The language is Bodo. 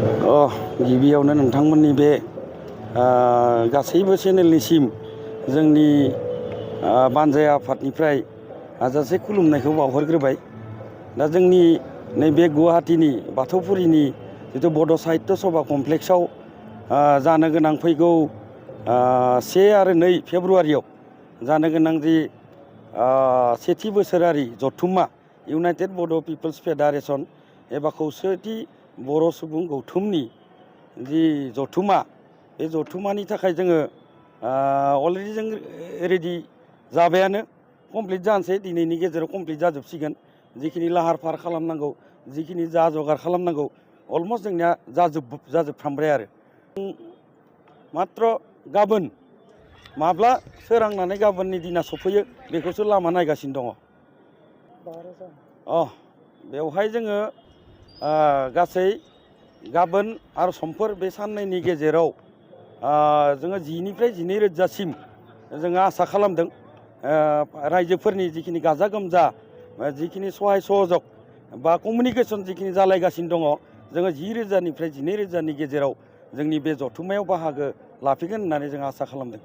गिबियावनो नोंथांमोननि बे गासैबो चेनेलनिसिम जोंनि बानजाय आफादनिफ्राय हाजासे खुलुमनायखौ बावहरग्रोबाय। दा जोंनि नैबे गुवाहाटीनि बाथौफुरिनि जिथु बड' साहित्य सभा कमप्लेक्सआव जानो गोनां फैगौ 1 आरो 2 फेब्रुवारियाव जानो गोनां जि सेथि बोसोरारि जथुम्मा इउनाइटेड बड' पिपल्स फेडारेसन एबा खौसेथि बर' सुबुं गौथुमनि जि जथुम्मा, बे जथुम्मानि थाखाय जोङो अलरेडि जों रेडि जाबायानो, कमप्लिट जानोसै, दिनैनि गेजेराव कमप्लिट जाजोबसिगोन। जिखिनि लाहार फाहार खालामनांगौ, जिखिनि जगार खालामनांगौ, अलमस्ट जोंनिया जाजोबफ्रामबाय आरो। मात्र गाबोन माब्ला सोरांनानै गाबोननि दिना सफैयो बेखौसो लामा नायगासिनो दङ। बेवहाय जोङो गासै गाबोन आरो समफोर बे साननैनि गेजेराव जोङो 10 निफ्राय 12 रोजासिम जोङो आसा खालामदों। रायजोफोरनि जिखिनि गाजा गोमजा जिखिनि सहाय सहजग बा कमिउनिकेसन जिखिनि जालायगासिनो दङ, जोङो 10 रोजानिफ्राय 12 रोजानि गेजेराव जोंनि बे जथुम्मायाव बाहागो लाफैगोन होननानै जों आसा खालामदों।